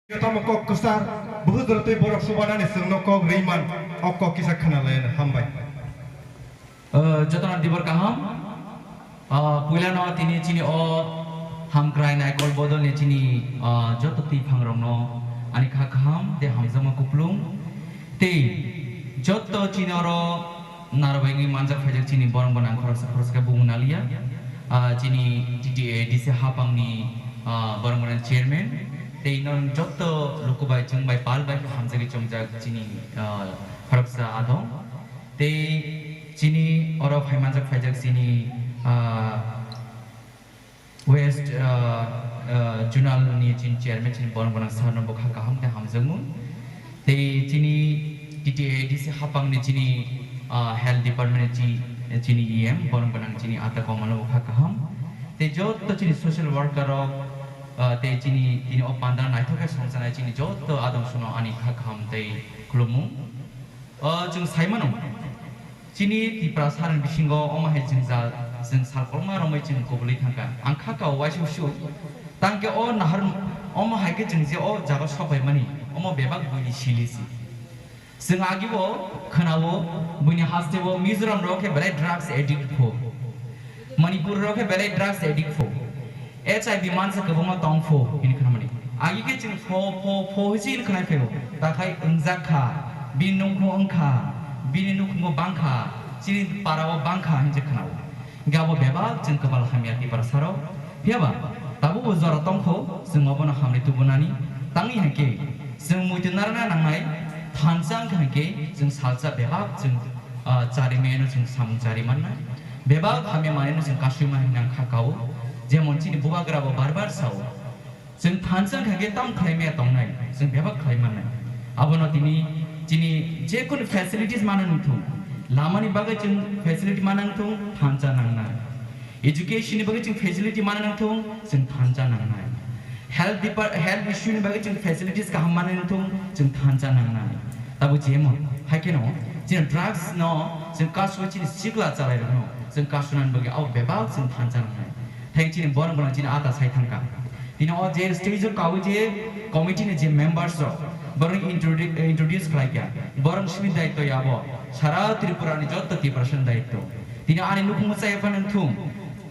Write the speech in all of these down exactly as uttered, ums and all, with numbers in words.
Tamo kok kwchar, buhujor tei borok subanani chwngno kok ri man, o kok kisa khna lai ano. Hambai. Eh, jotono dibor kaham. Ah, puilano tini chini o hamkrai naikol bodolni chini, ah, joto twiphang rokno ani kha kaham tei hamjakma kuplung. Tei joto chini oro narwgwi manjak phaijak chini borok bo nang khoroksa khoroksa khe bumung naliya. Ah, chini T T A D C hapangni, ah, borok bo nang chairman. Tei norok joto luku bai chwng bai pal bai hamjagwi chongjak chini, ah, khoroksa adong. Tei chini oro phai manjak phaijak chini, ah, West, ah, ah, Zonal ni chini chairman chini borok bo nang sir no bo kha kaham tei hamjakmung. Tei chini T T A D C hapang ni chini, ah, health department ni chi-, chini E M borok bo nang chini ata komal no bo kha kaham. Tei joto chini social worker rok, ah, tei chini, tini o panda naithok khe songchanai chini joto adong sono ani kha kaham tei khulumung. O chwng sai mano, chini Tiprasa ni bisingo omo hai jwngjal chwng sal kolma romwi chwng kubulwi thangkha. Ang kha kao waisa usu, tangkhe o nahar omo hai khe chwng je o jaga sopaimani, omo bebak buini sili si. Chwng agibo khwnao buini hasteo Mizoram rok khe belai drugs addict pho. Manipur rok khe belai drugs addict pho. H I V mansa kwbangma tong pho hini khwnamani. Agi khe chwng pho, pho, pho hisi hini khwnai phaio. Takhai wngjak kha, bini nungkhung wng kha, bini nukhungo bang kha, chini parao bang kha hinse khwnao. Hingke abo bebak chwng kwbal hamya Tiprasarok. Phiyaba tabukbo jora tongkho chwng obono hamri tubunani. Tangwi hainkhe chwng muitu narwkna nangnai thansa wngkha hainkhe chwng salsa bebak chwng, ah, chari mano chwng samung chari mannai. Bebak hamya manwino chwng kasui mani hinang kha kao. Jemon chini bubagra bo bar bar sao. Chwng thansa wngkha khe tam khlai maya tongnai, chwng bebak khlai mannai. Abono tini chini jekunu facilities mana nangthung, lamani bagwi chwng facility mana nangthung, thansa nangnai. Education ni bagwi chwng facility mana nangthung, chwng thansa nangnai. Health depart-, health issue ni bagwi chwng facilities kaham mana nangthung, chwng thansa nangnai. Tabo jemon, hai kheno, chini drugs no, chwng kasui chini sikla chalairokno, chwng kasunani bagwi abo bebak chwng thansa nangnai. Thank chini borok borok chini ata sai thangkha. Tini o je stage o kawi je committee ni je members rok, borok introdu-, introduce khlai kha, borok simi daityo abo, sara Tripura ni jotto Tiprasa ni daityo. Tini ani nukhung mwchai phano thung,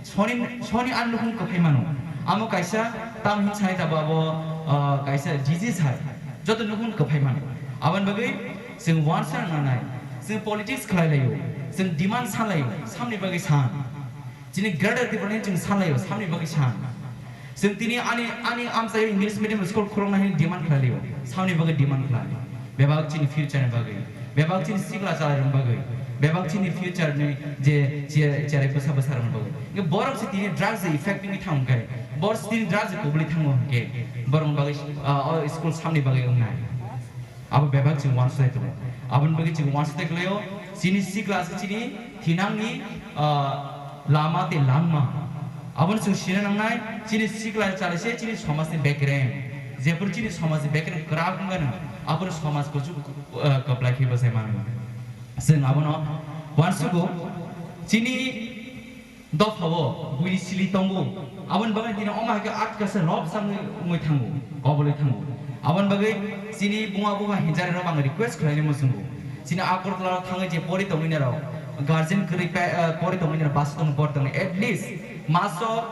soni, soni ani nukhung kwphai mano. Amo kaisa tam hin sai tabo abo, ah, kaisa disease hai, jotto nukhung kwphai mano. Aboni bagwi chwng uansukna nangnai, chwng politics khlai laio, chwng demand sa laio, samni bagwi sa. Chini Greater Tipraland chwng sanlaio, samni bagwi san. Chwng tini ani, ani amchaio English medium school khulokna hwnwi demand khlai laio, samni bagwi demand khlai. Bebak chini future ni bagwi, bebak chini sikla chalairokni bagwi, bebak chini future ni je, je, cherai bwsa bwsarokni bagwi. Hwnkhe borok se tini drugs effect wngwi thang hwnkhe, borok se tini drugs kubuli thango hwnkhe, borokni bagwi, ah, o school samni bagwi wngnai. Abo bebak chwng uansukjak tongo. Aboni bagwi chwng uansukjak laio, chini sikla se chini thinangni, ah, lama tei langma. Aboni chwng sina nangnai, chini sikla chale se chini somajni bekreng. Jephuru chini somajni bekreng kwrak wngmano, abono somaj kuchuk, ah, kwplai khe bwsai mano. Chwng abono uansugo, chini Dophao buini sili tongo. Aboni bagwi tini omo hai khe atkasa lobsa wngwi, wngwi thango, kobolwi thango. Aboni bagwi chini buma bupha hinjari rok ang request khlainai muchungo. Chini Agartala thangwi je pori tongwi narok, guardian kwrwi pa-, eh, pori tongwi narok, bus tong pori tongwi, at least maso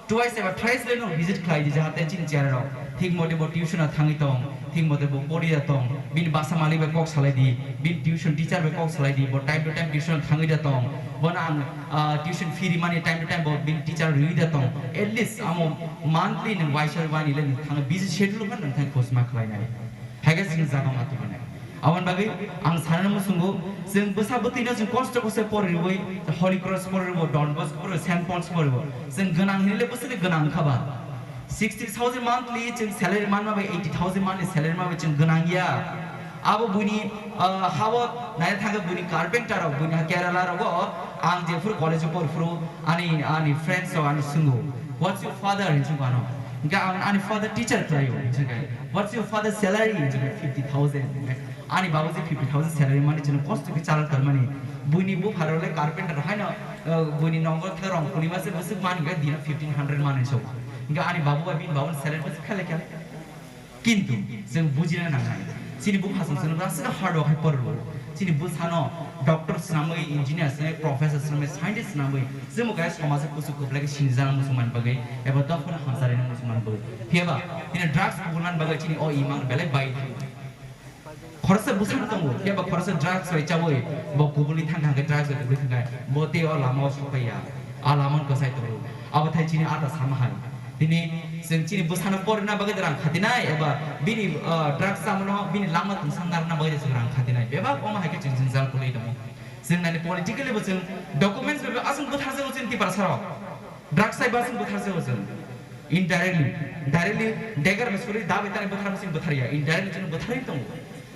twice eba thrice le no visit khlai di, jahate chini chera rok thik mote bo tuition a thangwi tong, thik mote bo pori ya tong, bini basa malik bai kok salai di, bini tuition teacher bai kok salai di, bo time to time tuition thangwi da tong, bono ang, ah, tuition fee rimani time to time bo bini teacher rwi da tong, at least amo monthly nwng waisa wani le nwng thang busy schedule kha nwng thang khosma khlai nai. Haikhe chini jaga ma tubunai. Aboni bagwi ang sanani muchungo, chwng bwsa bwtwino chwng kosto kosto poriwi, Holy Cross poriwi, Don Bosco poriwi, Saint Paul's poriwi, chwng gwnang hinile bwswkni gwnang wngkha ba? Sixty thousand monthly chwng salary manma bai eighty thousand monthly salary manma bai chwng gwnang ya. Abo buini, ah, hao nai thangkhe buini carpenter rok, buini Kerala rogo ang jephuru college o poriphuru ani, ani friends rok ano swngwi, "What's your father?" hinwi swngwi ano. Hingkhe ang ani father teacher khlaio hinwi swngkhe, "What's your father salary?" hinwi swngkhe, "Fifty thousand." Ani babu je fifty thousand salary mani chwng kosto khe chalok talmani. Buini bupharok le carpenter haino, ah, buini nongo thai rong khulima se bwswk mani khe dino fifteen hundred mani so. Hingkhe ani babu bai bini babu salary bwswk khe lekha. Kintu chwng bujina nangnai, chini bupha chwng chwngno aswk hard work hai porlo. Chini bwsano doctor swnamwi, engineer swnamwi, professor swnamwi, scientist swnamwi, chwngbo kaya somajo kuchuk kwplai khe sinijak muchungmani bagwi eba dophano hamcharwi muchungmani bagwi. Phiyaba chini drugs kubulmani bagwi chini o imang belai bai. Khoroksa bwsano tongo, phiyaba khoroksa drugs bai chawi bo kubulwi thangkha, hwnkhe drugs bai kubulwi thangkha, bo tei o lama o sokpaiya, a lama wngkha sai tongo. Abo thai chini ata sama hai. Tini chwng chini bwsano porina bagwi rang khatinai eba bini, ah, drugs chamano bini langma tungsang narwkna bagwi chwng rang khatinai. Bebak omo hai khe chwng jwngjal kwlwi tongo. Chwng nani politically bo chwng documents bai aswk bwtharjago chini Tiprasa rok. Drugs sai baswk bwtharjago chwng. Indirectly, directly dagger bai suri da bai tani bwtharma chwng bwtharya. Indirectly chwng bwtharwi tongo.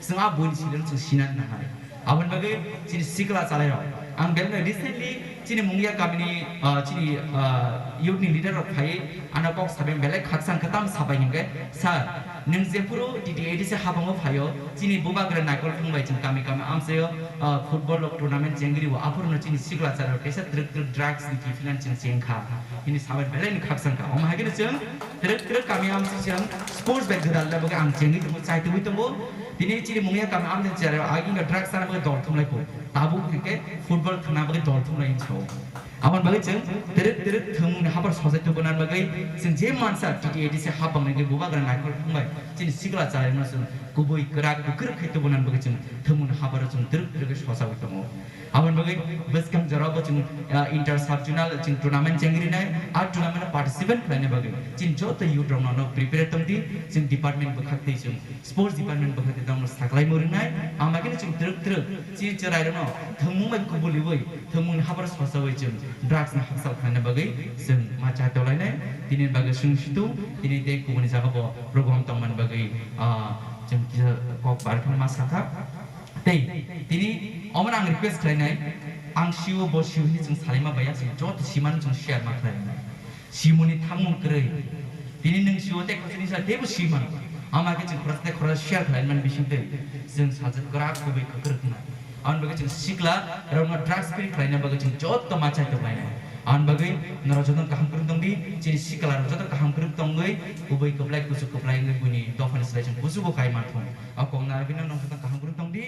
Chwng a buini sileno chwng sinani nangnai. Aboni bagwi chini sikla chalairok. Ang belai recently chini Mungia kamini, ah, chini, ah, youth ni leader rok phaiwi ano kok sabai belai khaksa ang kwtam sabai hinkhe, "Sir, nwng jephuru T T A D C habango phaio, chini bubagra naikol thung bai chwng kami kami amchaio, ah, football rok tournament chengri o, aphuru no chini sikla chalairok kaisa twrwk twrwk drugs ni kiphilani chwng chengkha," hini sabai belai ni khaksa wngkha. Omo hai kheno chwng twrwk twrwk kami amchai chwng sports bai gwdal le bagwi ang chengwi tongo, chai tongwi tongo. Tini chini Mungia kami amchaini chwrai agini drugs chana bagwi dol thumlai kho. Tabuk hinkhe football thwngna bagwi dol thumlai hinwi sao. Aboni bagwi chwng twrwk twrwk thwngmungni haphar sojai tubunani bagwi chwng je mansa T T A D C hapang nigwi bubagra naikol thumbai chini sikla chalairokno chwng kubui kwrak kwkrwk khai tubunani bagwi chwng thwngmungni hapharo chwng twrwk twrwk khe sojawi tongo. Aboni bagwi bwskang jorao bo chwng, ah, inter sub zonal chwng tournament chengrinai, a tournament o participant khlaina bagwi chini joto youth rokno no prepare tongdi, chwng department bwkhak twi chwng sports department bwkhak twi tongno saklai mwrwngnai, ama khe chwng twrwk twrwk chini chwrai rokno thwngmung bai kubuliwi thwngmungni haphar sosawi chwng drugs ni hakchal khlaina bagwi chwng ma cha tolainai, tini bagwi chwng situ, tini tei kubuni jaga bo program tongmani bagwi, ah, chwng kisa kok bar ma sakha. Tei tini omono ang request khlainai, ang sio bo sio hinwi chwng salaima baiya, chwng joto simano chwng share ma khlainai. Simoni thangmung kwrwi. Tini nwng sio tei khoroksa ni sa teibo simano. Ama khe chwng khoroksa tei khoroksa share khlaimani bisingtwi chwng sajak kwrak kubui kwkrwk wngnai. Aboni bagwi chwng sikla rokno drugs free khlaina bagwi chwng joto ma chai tonglainai. Aboni bagwi norok joto kaham kwrwng tongdi, chini sikla rok joto kaham kwrwng tongwi kubui kwplai kuchuk kwplai wngwi buini dophani slai chwng kuchugo kai manthung. O kok narwgwino norok joto kaham kwrwng tongdi.